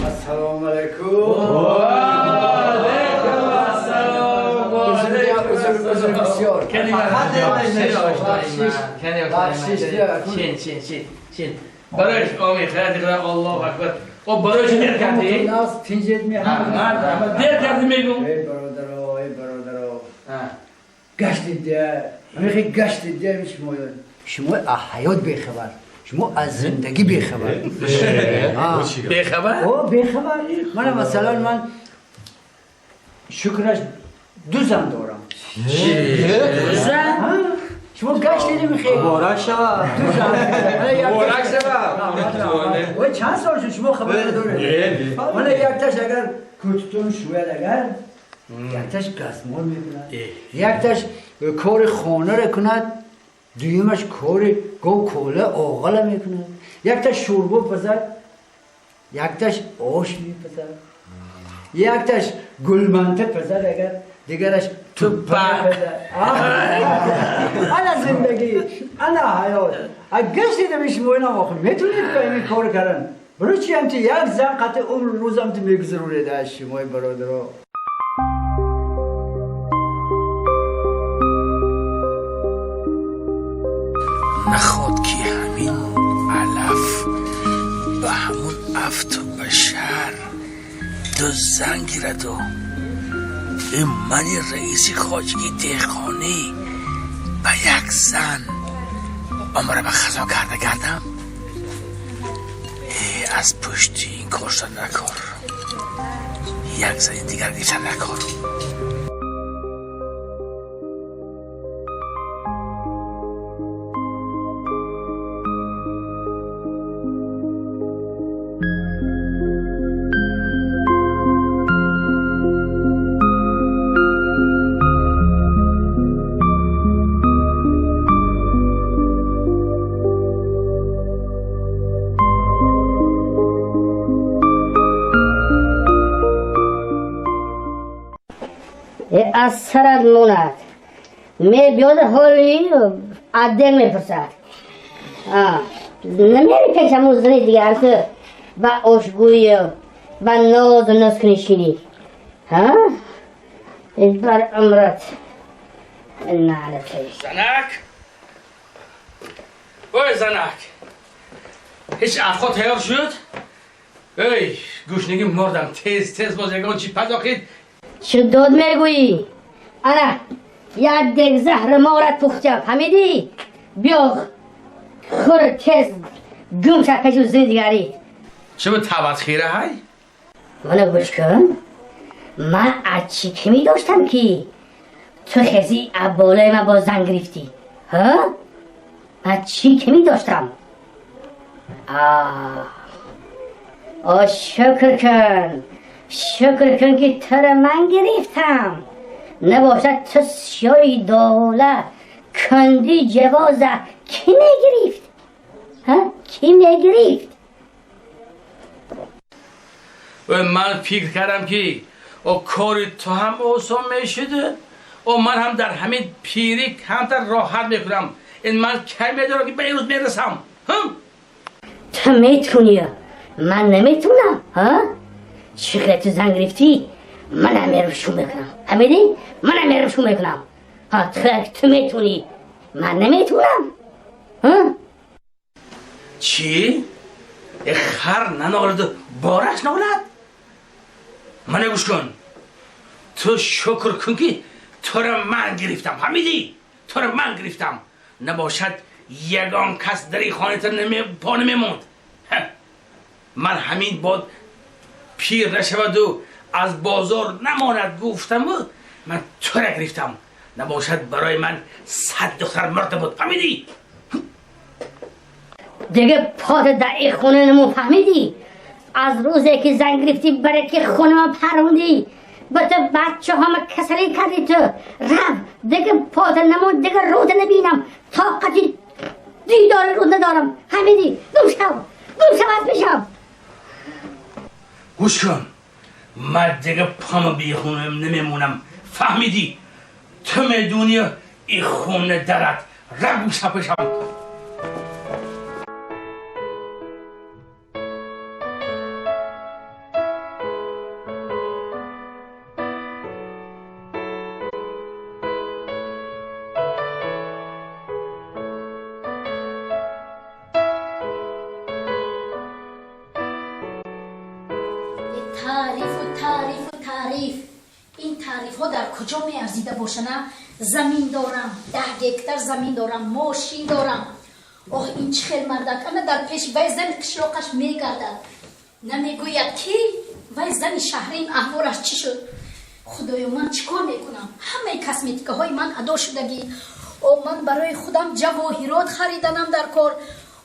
Ассалому алайкум. Узр бисёр. Шин. Барош оми хайр дигар Аллоҳу акбар. О барош дер кардӣ? Нас тинҷет меҳам. Дер кардӣ мегум. Эй бародаро, эй бародаро. Гаштид дия. Мехи гаштид дия шумо. Шумо аз ҳаёт бехабар. Шумо аз зиндагӣ бехабар. Бехабар? О, бехабар. Ман масалан ман шукраш ду зан дорам. Зан? Шумо гаштед мехи? Муборак шавад. Ду зан. Муборак шавад. Ой, чанд сол шуд шумо хабар надоред? Ман якташ агар кӯтутон шӯяд агар, якташ газмол мекунад. Якташ кори хонаро кунад, дуюмаш кори гов кола оғала мекунад. Якташ шӯрбо пазад, якташ ош мепазад. Якташ гулманта пазад агар, дигараш туппа пазад. Ана зиндагӣ, ана ҳаёт. Гаштидам шумо инам охир метавонед ба ин кор кардан. Барои чи ҳамчи як зан қатъи умр рӯзам ту мегузаронед аз шумои бародаро. Наход ки ҳамин алаф ба ҳамун афту башар ду зан гираду ин мани раиси хоҷагии деҳқонӣ ба як зан умра ба хазо карда гардам. Аз пушти ин кор шуда накор, як зани дигар гирифта накор. از سرت مونад میبیاد حالی عدل میپرسد. نمیری پیش همون زنی دیگه هم تو و آشگویی و ناز و ناز کنی. ها؟ بر عمرت نعلت. زنک اوی زنک هیچ افخوا تیار شد؟ ای گوشنگی مردم تیز تیز باز یگان چی پداخید. چه داد میگویی؟ آره یک دگ زهر مارت پخته فهمیدی؟ بیا خور تیز گم شد پیش زن دیگری. چه به تبت خیره های؟ منو گوش کن. من از چی که می داشتم که تو خیزی از بالای من با زن گرفتی؟ ها؟ از چی که می داشتم؟ آه شکر کن، شکر کن که تو را من گرفتم. نباشد تو سیای دوله کندی جوازه کی میگرفت؟ ها؟ کی میگرفت؟ من فکر کردم که او کاری تو هم آسان میشده و من هم در همین پیری کمتر راحت میکنم. این من کم میدارم که به این روز میرسم. هم؟ تو میتونی، من نمیتونم. ها؟ چقدر تو زن گرفتی؟ من هم میرم شو میکنم. فهمیدی؟ من هم میرم شو میکنم. ها تو میتونی، من نمیتونم. ها؟ چی؟ خر ننالد بارش نالد؟ من گوش کن، تو شکر کن که تو را من گرفتم. فهمیدی؟ تو را من گرفتم. نباشد یگان کس در این خانه تو پا نمیموند. من همین باد پیر نشود و از بازار نماند گفتم و من تو را گرفتم. نباشد برای من 100 دختر مرده بود. فهمیدی؟ دیگه پات در این خونه نمون. فهمیدی؟ از روزی که زن گرفتی برای که خونه ما پروندی با تو بچه همه کسلی کردی تو رفت دیگه پات نمون، دیگه رود نبینم، طاقتی دیدار رود ندارم. فهمیدی؟ گم شو، گم شو از پیشم. گوش کن، من دیگه پامو بی خونه نمیمونم. فهمیدی؟ تو میدونی این خونه درد رب گوش پیشم. Тасодуфҳо дар куҷо меарзида бошана? Замин дорам, 10 гектар замин дорам, мошин дорам. Оҳ, ин чӣ хел мардак, ана дар пеши вай зани қишлоқаш мегардад. Намегӯяд ки вай зани шаҳрим аҳволаш чӣ шуд? Худоё, ман чӣ кор мекунам? Ҳамаи косметикаҳои ман адо шудагӣ. О, ман барои худам ҷавоҳирот хариданам дар кор.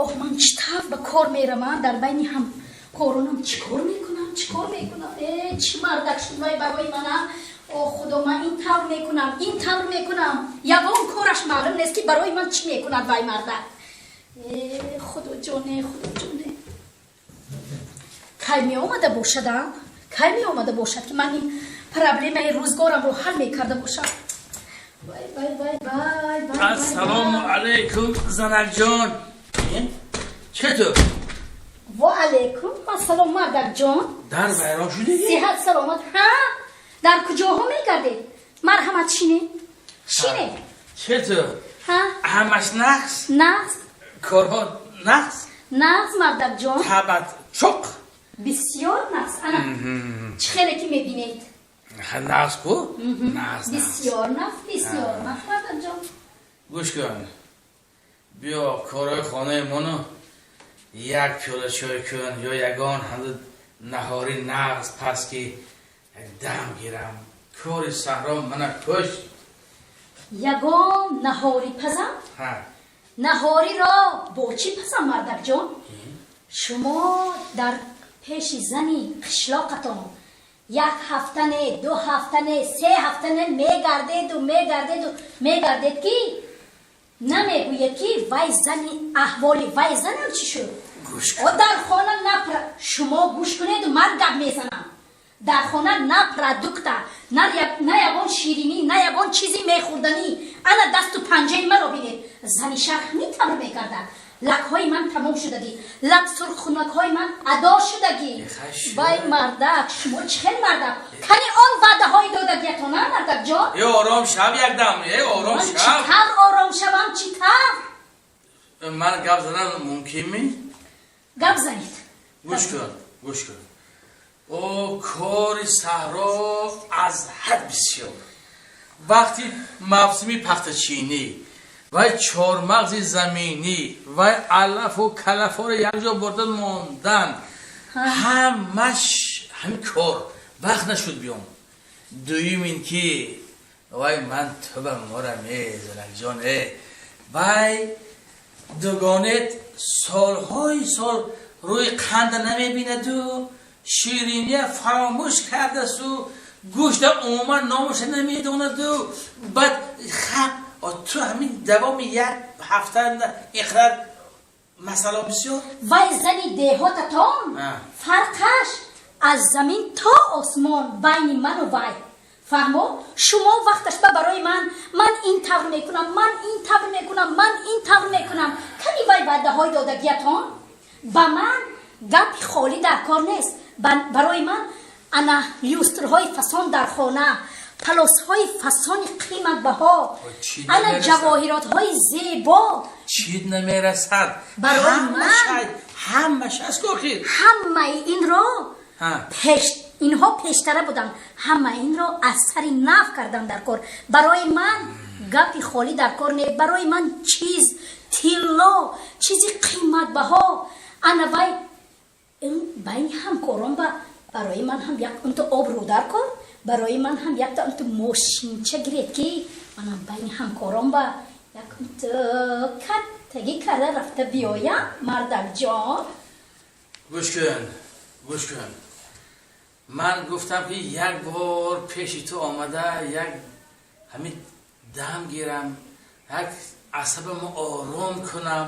Оҳ, ман чӣ тавр ба кор меравам? Дар байни ҳамкоронам чӣ кор мекунам? Чӣ кор мекунам? Э, чӣ мардак шуд вай барои манам? О, худо, ман ин тавр мекунам, ин тавр мекунам. Ягон кораш маълум нест ки барои ман чӣ мекунад вай мардак. Э, худоҷоне, худоҷоне. Кай меомада бошадам? Кай меомада бошад ки ман ин проблемаи рӯзгорамро ҳал мекарда бошам? Вай, вай, вай, вай, вай. Ассалому алайкум, занакҷон. Чето? Ва алайкум ассалом, мардакҷон. Дар вайрон шудагӣ? Сиҳат саломат. Ҳа? Дар куҷоҳо мегардед? Марҳамат, шинед. Шинед. Чето? Ҳа? Ҳамаш нақс? Нақс. Корҳо нақс? Нақс, мардакҷон. Табат чоқ? Бисёр нақс. Ана, чӣ хеле ки мебинед. Нақс ку? Нақс. Бисёр нақс, бисёр нақс, мардакҷон. Гӯш кун. Биё корҳои хонаи моно як пиёла чой кун ё ягон ҳанду наҳори нағз пас ки як дам гирам. Кори саҳро мана кушт. Ягон наҳорӣ пазам? Ҳа. Наҳориро бо чӣ пазам, мардакҷон? Шумо дар пеши зани қишлоқатон як ҳафта не, ду ҳафта не, се ҳафта не мегардеду мегардеду мегардед ки намегӯед ки вай зани аҳволи вай занам чӣ шуд? О, дар хона на шумо гӯш кунеду ман гап мезанам. Дар хона на продукта, на ягон ширинӣ, на ягон чизи мехӯрданӣ. Ана дасту панҷаи маро бинед. Зани шаҳр ҳамин тавр мекардад. Лакҳои ман тамом шудагӣ, лак сурхунакҳои ман адо шудагӣ. Вай мардак, шумо чӣ хел мардак? Кани он ваъдаҳои додагиятона, мардакҷон? Э, ором шав якдам, э, ором Ман шав. чӣ тавр ором шавам, чӣ тавр? Ман гап задан мумкинми? Гап занед. Гӯш кун, гӯш кун. О, кори саҳро аз ҳад бисёр. Вақти мавсими пахтачинӣ, вай чормағзи заминӣ, вай алафу калафҳоро якҷо бурда мондан, ҳамаш ҳамин кор. Вақт нашуд биём. Дуюм ин ки вай ман туба морам, э, занакҷон, э, вай дугонет солҳои сол рӯи қанда намебинаду шириния фаромӯш кардасту гӯшта умуман номаша намедонаду баъд хаб ту ҳамин давоми як ҳафта иқрар масъала бисёр. Вай зани деҳотатон фарқаш аз замин то осмон байни ману вай. Фаҳмо? Шумо вақташ ба барои ман, ман ин тавр мекунам, ман ин тавр мекунам, ман ин тавр мекунам. Кани вай ваъдаҳои додагиятон? Ба ман гапи холӣ дар кор нест. Барои ман ана люстрҳои фасон дар хона, палосҳои фасони қиматбаҳо, ана ҷавоҳиротҳои зебо. Чид намерасад. Барои ман ҳамаш аз охир. Ҳамаи инро пеш инҳо пештара буданд. Ҳамаи инро аз сари нав кардан дар кор. Барои ман гапи холӣ дар кор не. Барои ман чиз тилло, чизи қиматбаҳо. Ана вай байни ҳамкорон ба барои ман ҳам як унту обрӯ дар кор, барои ман ҳам якта унту мошинча гиред ки манам байни ҳамкорон ба як унту каттагӣ карда рафта биёям, мардакҷон. Гӯш кун, гӯш кун. Ман гуфтам ки як бор пеши ту омада як ҳамин дам гирам, як асабамо ором кунам.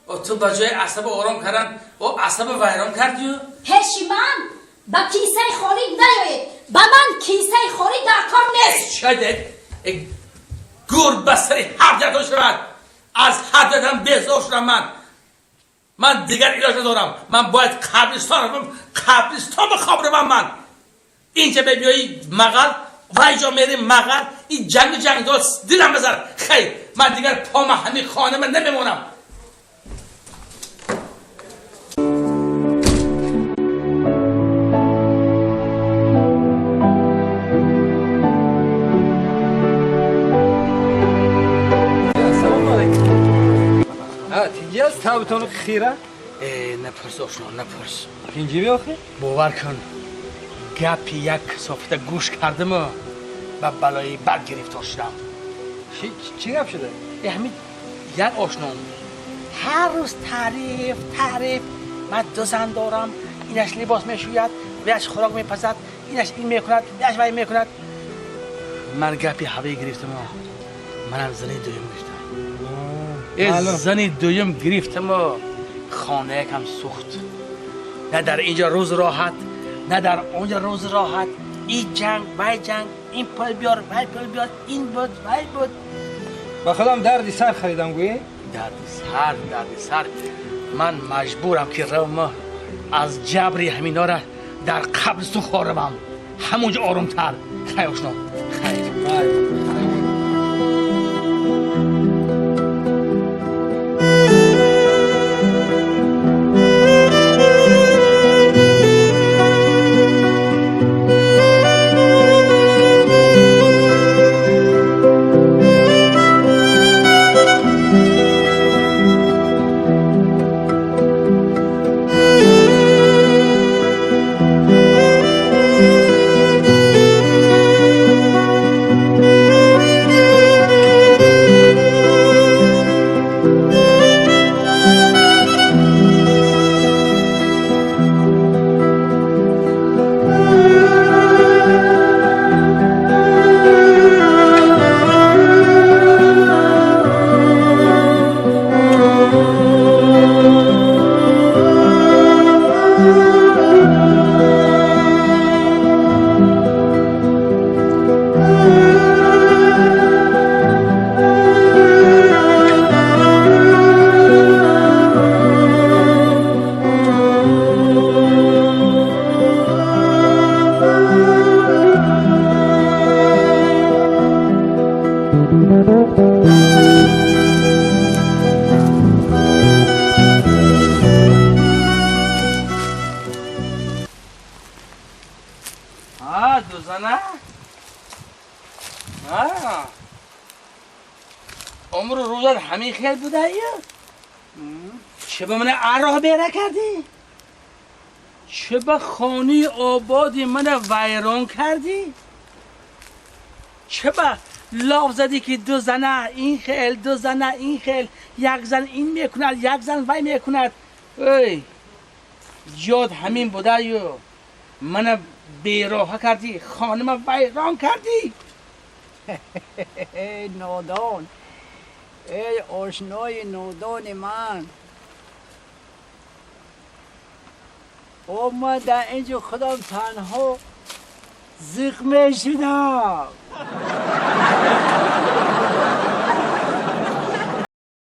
Ту ба ҷои асаба ором кардан о асаба вайрон кардию? Пеши ман ба кисаи холӣ наёед. Ба ман кисаи холӣ дар кор нест. Шадед гур ба сари ҳар шавад. Аз ҳаддатам безор шудам ман. Ман дигар илоҷ надорам. Ман бояд қабристон равам, қабристон ба хоб равам ман. Инҷа мебиёи мағал, вай ҷо мерем мағал, ин ҷангу ҷангдор дилам базар. Хейр, ман дигар пома ҳамин хона ман намемонам. табтон хира? Напурс ошно, напурс. Пинҷиви охи? Бовар кун, гапи як касофата гӯш кардаму ба балои бад гирифтор шудам. Чӣ гап шуда? Ҳамин як ошном ҳар рӯз таъриф таъриф, ман ду зан дорам, инаш либос мешӯяд, ваяш хӯрок мепазад, инаш ин мекунад, ваяш вай мекунад. Ман гапи ҳаве гирифтаму манам зани дуюм гирифтам. Зани дуюм гирифтаму хона якам сӯхт. На дар инҷо рӯз роҳат, на дар онҷо рӯз роҳат. Ин ҷанг, вай ҷанг, ин пул биёр, вай пул биёр, ин буд, вай буд. Ба худам дарди сар харидам гӯӣ? Дарди сар, дарди сар. Ман маҷбурам ки равма аз ҷабри ҳаминора дар қабристон хоравам. Ҳамонҷо оромтар. Хайр ошно, хайр. умру рӯзат ҳамин хел будаи? Чӣ ба мана ароҳ бера кардӣ? Чӣ ба хонаи ободи мана вайрон кардӣ? Чӣ ба лоф задӣ ки ду зана ин хел, ду зана ин хел, як зан ин мекунад, як зан вай мекунад? Эй, ҷод ҳамин будаю мана бероҳа кардӣ, хонама вайрон кардӣ. Эй нодон, эй ошнои нодони ман, о ман дар инҷо худам танҳо зиқ мешудам.